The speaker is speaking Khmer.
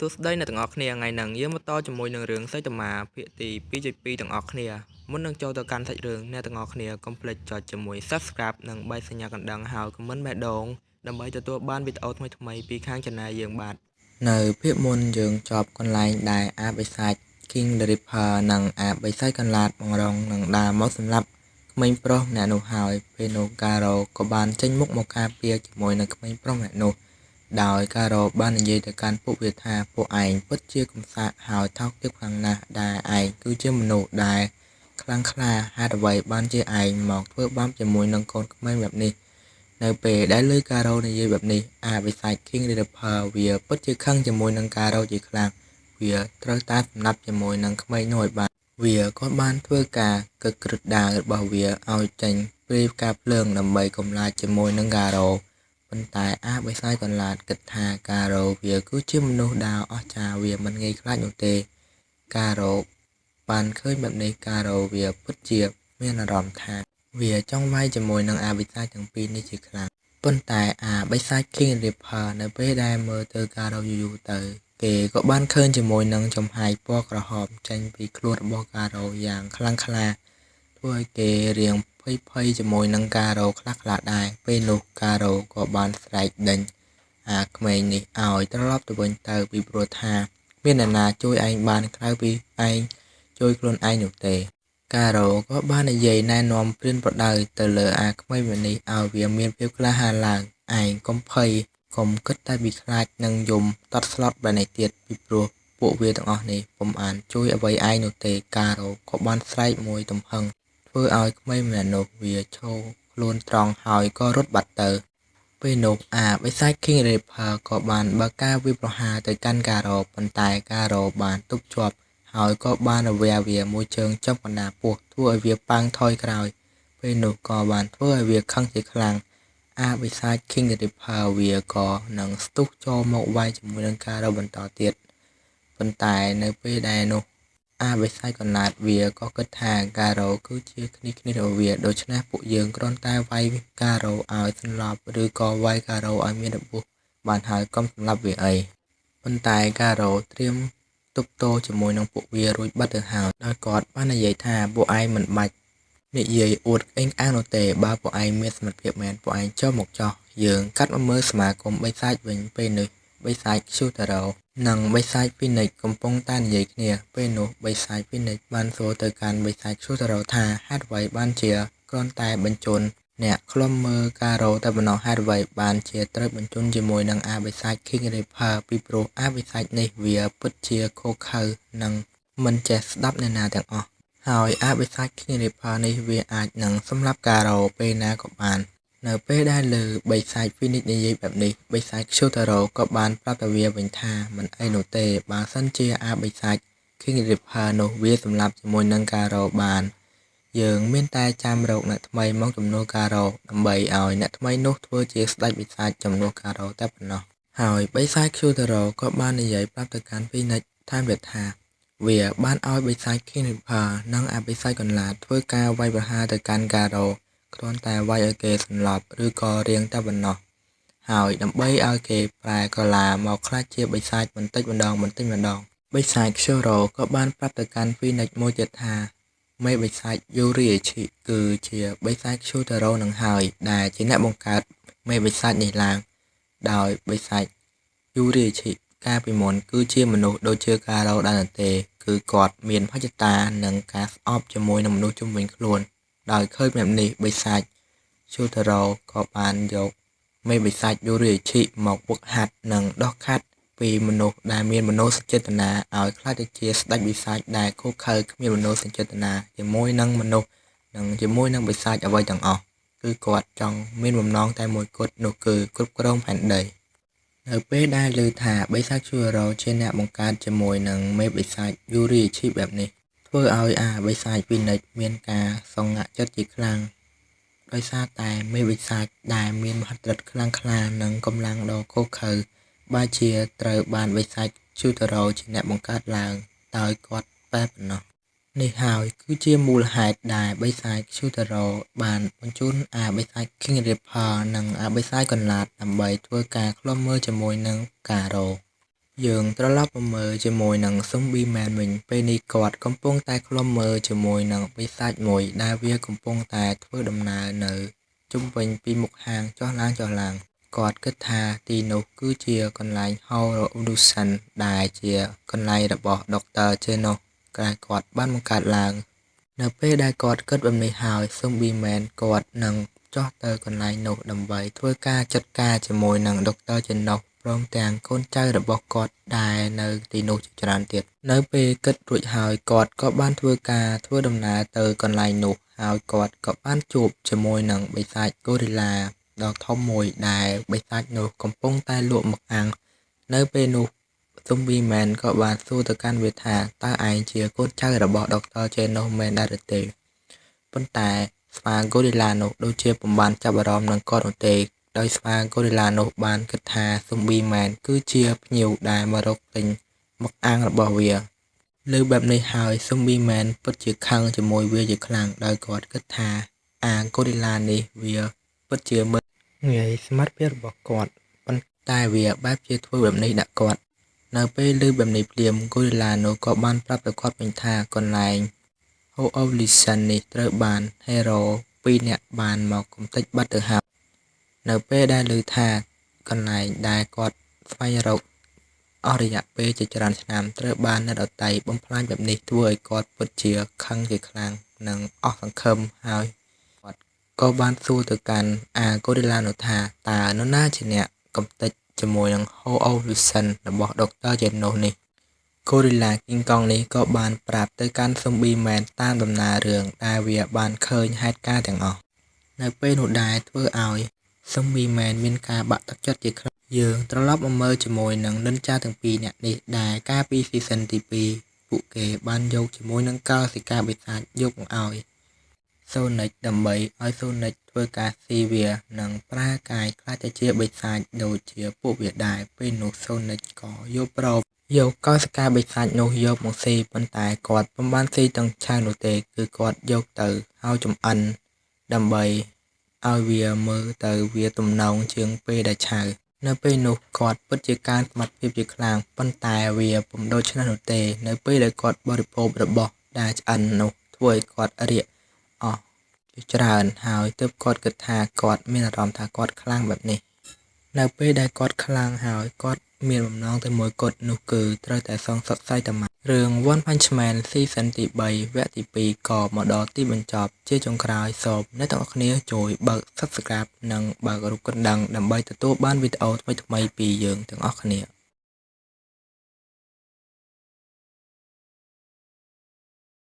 សួស្តីអ្នកទាំងអស់គ្នាថ្ងៃហ្នឹងយើងមកតជាមួយនឹងរឿងសីតាមាភាគទី2.2ទាំងអស់គ្នាមុននឹងចូលទៅកាន់សាច់រឿងអ្នកទាំងអស់គ្នាកុំភ្លេចចុចជាមួយ Subscribe និងបែកសញ្ញាកណ្ដឹងហើយ Comment បេះដូងដើម្បីទទួលបានវីដេអូថ្មីៗពីខាង Channel យើងបាទនៅភាគមុនយើងចប់កន្លែងដែលអាបិសាច King the Reaper និងអាបិសាចកន្លាតបង្រងនឹងដើរមកសម្លាប់ក្មេងប្រុសម្នាក់នោះហើយពេលនោះការ៉ូក៏បានចេញមុខមកការពារជាមួយនឹងក្មេងប្រុសម្នាក់នោះដោយការ៉ូបាននិយាយទៅកាន់ពួកវាថាពួកឯងពិតជាកំសាកហើយថោកទាបខ្លាំងណាស់ដែលឯងគឺជាមនុស្សដែលខ្លាំងក្លាហេតុអ្វីបានជាឯងមកធ្វើបាបជាមួយនឹងកូនក្មេងបែបនេះនៅពេលដែលឮការ៉ូនិយាយបែបនេះអាបិសាច King Reaper វាពិតជាខឹងជាមួយនឹងការ៉ូជាខ្លាំងវាត្រូវតែសម្លាប់ជាមួយនឹងក្មេងនោះឲ្យបានវាក៏បានធ្វើការកឹកក្រឹតដាវរបស់វាឲ្យចេញព្រាយផ្កាភ្លើងដើម្បីកម្លាចជាមួយនឹងការ៉ូប៉ុន្តែអាបិសាចកន្លាតគិតថាការ៉ូវាគឺជាមនុស្សដ៏អស្ចារ្យវាមិនងាយខ្លាចនោះទេការ៉ូបានឃើញបែបនេះការ៉ូវាពិតជាមានអារម្មណ៍ថាវាចង់វាយជាមួយនឹងអាបិសាចទាំងពីរនេះជាខ្លាំងប៉ុន្តែអាបិសាច King Reaper នៅពេលដែលមើលទៅការ៉ូយូរៗទៅគេក៏បានឃើញជាមួយនឹងចំហាយពណ៌ក្រហមចេញពីខ្លួនរបស់ការ៉ូយ៉ាងខ្លាំងក្លាធ្វើឲ្យគេរៀងភ័យភ័យជាមួយនឹងការ៉ូខ្លះៗដែរពេលនោះការ៉ូក៏បានស្រែកដេញអាក្មេងនេះឲ្យត្រឡប់ទៅវិញទៅពីព្រោះថាគ្មានអ្នកណាជួយឯងបានក្រៅពីឯងជួយខ្លួនឯងនោះទេការ៉ូក៏បាននិយាយណែនាំប្រៀនប្រដៅទៅលើអាក្មេងម្នាក់នេះឲ្យវាមានភាពក្លាហានឡើងឯងកុំភ័យកុំគិតតែពីខ្លាចនិងយំតត់ស្លុតបែបនេះទៀតពីព្រោះពួកវាទាំងអស់នេះពុំអានជួយអ្វីឯងនោះទេការ៉ូក៏បានស្រែកមួយទំហឹងធ្វើឲ្យក្មេងម្នាក់នោះវាឈរខ្លួនត្រង់ហើយក៏រត់បាត់ទៅពេលនោះអាបិសាច King Reaper ក៏បានបើកការវាយប្រហារទៅកាន់ការ៉ូប៉ុន្តែការ៉ូបានទប់ជាប់ហើយក៏បានរវះវាមួយជើងចំកណ្ដាលពោះធ្វើឲ្យវាប៉ាំងថយក្រោយពេលនោះក៏បានធ្វើឲ្យវាខឹងជាខ្លាំងអាបិសាច King Reaper វាក៏នឹងស្ទុះចូលមកវាយជាមួយនឹងការ៉ូបន្តទៀតប៉ុន្តែនៅពេលដែលនោះអាបិសាចកន្លាតវាក៏គិតថាការ៉ូគឺជាគ្នាគ្នារបស់វាដូច្នេះពួកយើងគ្រាន់តែវាយការ៉ូឲ្យសន្លប់ឬក៏វាយការ៉ូឲ្យមានរបួសបានហើយកុំសម្លាប់វាអីប៉ុន្តែការ៉ូត្រៀមទប់ទល់ជាមួយនឹងពួកវារួចបាត់ទៅហើយដោយគាត់បាននិយាយថាពួកឯងមិនបាច់និយាយអួតក្អេងក្អាងនោះទេបើពួកឯងមានសមត្ថភាពមែនពួកឯងចូលមកចោះយើងកាត់មកមើលសមាគមបិសាចវិញពេលនេះបិសាចខ្ជូតារ៉ូនិងបិសាចហ្វីនិចកំពុងតែនិយាយគ្នាពេលនោះបិសាចហ្វីនិចបានសួរទៅកាន់បិសាចខ្ជូតារ៉ូថាហេតុអ្វីបានជាគ្រាន់តែបញ្ជូនអ្នកឃ្លាំមើលការ៉ូតែប៉ុណ្ណោះហេតុអ្វីបានជាត្រូវបញ្ជូនជាមួយនឹងអាបិសាច King Reaper ពីព្រោះអាបិសាចនេះវាពិតជាឃោរឃៅនិងមិនចេះស្ដាប់អ្នកណាទាំងអស់ហើយអាបិសាច King Reaper នេះវាអាចនឹងសម្លាប់ការ៉ូពេលណាក៏បាននៅពេលដែលឮបិសាច Phoenix និយាយបែបនេះបិសាច Kyutaro ក៏បានប្រាប់ទៅវាវិញថាមិនអីនោះទេបើសិនជាអាបិសាច King Reaper នោះវាសម្លាប់ជាមួយនឹងការ៉ូបានយើងមានតែចាំរកអ្នកថ្មីមកជំនួសការ៉ូដើម្បីឲ្យអ្នកថ្មីនោះធ្វើជាស្ដេចបិសាចជំនួសការ៉ូតែប៉ុណ្ណោះហើយបិសាច Kyutaro ក៏បាននិយាយប្រាប់ទៅកាន់ Phoenix ថែមទៀតថាវាបានឲ្យបិសាច King Reaper និងអាបិសាចកន្លាតធ្វើការវាយប្រហារទៅកាន់ការ៉ូគ្រាន់តែវាយឲ្យគេសន្លប់ឬក៏រៀងតែប៉ុណ្ណោះហើយដើម្បីឲ្យគេប្រែក្រឡាមកក្លាយជាបិសាចបន្តិចម្ដងបន្តិចម្ដងបិសាច Kyoro ក៏បានប្រាប់ទៅកាន់ Phoenix មួយទៀតថាមេបិសាច Yoriichi គឺជាបិសាច Kyotaro នឹងហើយដែលជាអ្នកបង្កើតមេបិសាចនេះឡើងដោយបិសាច Yoriichi កាលពីមុនគឺជាមនុស្សដូចជាការ៉ូដែរទេគឺគាត់មានមហិច្ឆតានិងការស្អប់ជាមួយនឹងមនុស្សជុំវិញខ្លួនដោយឃើញបែបនេះបិសាច Kyotaro ក៏បានយកមេបិសាច Yoriichi មកវឹកហាត់និងដោះខាត់ពីមនុស្សដែលមានមនោសញ្ចេតនាឲ្យក្លាយទៅជាស្ដេចបិសាចដែលឃោរឃៅគ្មានមនោសញ្ចេតនាជាមួយនឹងមនុស្សនិងជាមួយនឹងបិសាចអ្វីទាំងអស់គឺគាត់ចង់មានបំណងតែមួយគត់នោះគឺគ្រប់គ្រងផែនដីនៅពេលដែលឮថាបិសាច Kyoro ជាអ្នកបង្កើតជាមួយនឹងមេបិសាច Yoriichi បែបនេះធ្វើឲ្យអាបិសាច Phoenix មានការសង្ងចិត្តជាខ្លាំងដោយសារតែមេបិសាចដែលមានមហិទ្ធិឫទ្ធិខ្លាំងក្លានិងកម្លាំងដ៏ឃោរឃៅបែរជាត្រូវបានបិសាច Kyotaro ជាអ្នកបង្កើតឡើងដោយគាត់តែប៉ុណ្ណោះនេះហើយគឺជាមូលហេតុដែលបិសាច Kyotaro បានបញ្ជូនអាបិសាច King Reaper និងអាបិសាចកន្លាតដើម្បីធ្វើការឃ្លាំមើលជាមួយនឹងការ៉ូពី យើងត្រឡប់មកមើលជាមួយនឹង Zombie Man វិញពេលនេះគាត់កំពុងតែឃ្លាំមើលជាមួយនឹងបិសាចមួយដែលវាកំពុងតែធ្វើដំណើរនៅជុំវិញពីមុខហាងចុះឡើងចុះឡើងគាត់គិតថាទីនោះគឺជាកន្លែង Hall of Illusion ដែលជាកន្លែងរបស់ Dr. Genos ដែលគាត់បានបង្កើតឡើងនៅពេលដែលគាត់គិតបែបនេះហើយ Zombie Man គាត់នឹងចុះទៅកន្លែងនោះដើម្បីធ្វើការចាត់ការជាមួយនឹង Dr. Genos ព្រមទាំងកូនចៅរបស់គាត់ដែលនៅទីនោះជាច្រើនទៀតនៅពេលគិតរួចហើយគាត់ក៏បានធ្វើការធ្វើដំណើរទៅកន្លែងនោះហើយគាត់ក៏បានជួបជាមួយនឹងបិសាចកូរីឡាដ៏ធំមួយដែលបិសាចនោះកំពុងតែលក់ម្អាំងនៅពេលនោះ Zombie Man ក៏បានសួរទៅកាន់វាថាតើឯងជាកូនចៅរបស់ Dr. Genos មែនដែរឬទេប៉ុន្តែស្វាកូរីឡានោះដូចជាពុំបានចាប់អារម្មណ៍នឹងគាត់នោះទេដោយស្វាកូរីឡានោះបានគិតថា Zombie Man គឺជាភ្ញៀវដែលមករកទិញមឹកអាំងរបស់វាលើបែបនេះហើយ Zombie Man ពិតជាខឹងជាមួយវាជាខ្លាំងដោយគាត់គិតថាអាកូរីឡានេះវាពិតជាមើលងាយសមត្ថភាពរបស់គាត់ប៉ុន្តែវាបែបជាធ្វើបែបនេះដាក់គាត់នៅពេលឮបែបនេះភ្លាមកូរីឡានោះក៏បានប្រាប់ទៅគាត់វិញថាកន្លែង Hall of Illusion នេះត្រូវបាន Hero 2នាក់បានមកកម្ទេចបាត់ទៅហើយនៅពេលដែលឮថាកន្លែងដែលគាត់ស្វែងរកអស់រយៈពេលជាច្រើនឆ្នាំត្រូវបានអ្នកដទៃបំផ្លាញបែបនេះធ្វើឲ្យគាត់ពិតជាខឹងជាខ្លាំងនិងអស់សង្ឃឹមហើយគាត់ក៏បានសួរទៅកាន់អាកូរីឡានោះថាតើនរណាជាអ្នកកម្ទេចជាមួយនឹង Hall of Illusion របស់ Dr. Genos នេះកូរីឡាគីងកងនេះក៏បានប្រាប់ទៅកាន់ Zombie Man តាមដំណើររឿងដែលវាបានឃើញហេតុការណ៍ទាំងអស់នៅពេលនោះដែរធ្វើឲ្យ Zombie Man មានការបាក់ទឹកចិត្តជាខ្លាំងយើងត្រឡប់មកមើលជាមួយនឹងនិនចាទាំងពីរនាក់នេះដែលកាលពី season ទី2ពួកគេបានយកជាមួយនឹងកោសិកាបិសាចយកមកឲ្យ Sonic ដើម្បីឲ្យ Sonic ធ្វើការស៊ីវានិងប្រែកាយក្លាយទៅជាបិសាចដូចជាពួកវាដែរពេលនោះ Sonic ក៏យល់ព្រមយកកោសិកាបិសាចនោះយកមកស៊ីប៉ុន្តែគាត់ពុំបានស៊ីទាំងឆៅនោះទេគឺគាត់យកទៅហើយចម្អិនដើម្បីឲ្យវាមើលទៅវាទំនងជាងពេលដែលឆៅនៅពេលនោះគាត់ពិតជាកើនសមត្ថភាពជាខ្លាំងប៉ុន្តែវាពុំដូច្នេះនោះទេនៅពេលដែលគាត់បរិភោគរបស់ដែលឆ្អិននោះធ្វើឲ្យគាត់រាកអស់ជាច្រើនហើយទើបគាត់គិតថាគាត់មានអារម្មណ៍ថាគាត់ខ្លាំងបែបនេះនៅពេលដែលគាត់ខ្លាំងហើយគាត់មានបំណងតែមួយគត់នោះគឺត្រូវតែសងសឹកសៃតាម៉ារឿង One Punch Man Season ទី3វគ្គទី2ក៏មកដល់ទីបញ្ចប់ជាចុងក្រោយសូមអ្នកទាំងអស់គ្នាជួយបើក Subscribe និងបើករូបកណ្ដឹងដើម្បីទទួលបានវីដេអូថ្មីៗពីយើងទាំងអស់គ្នា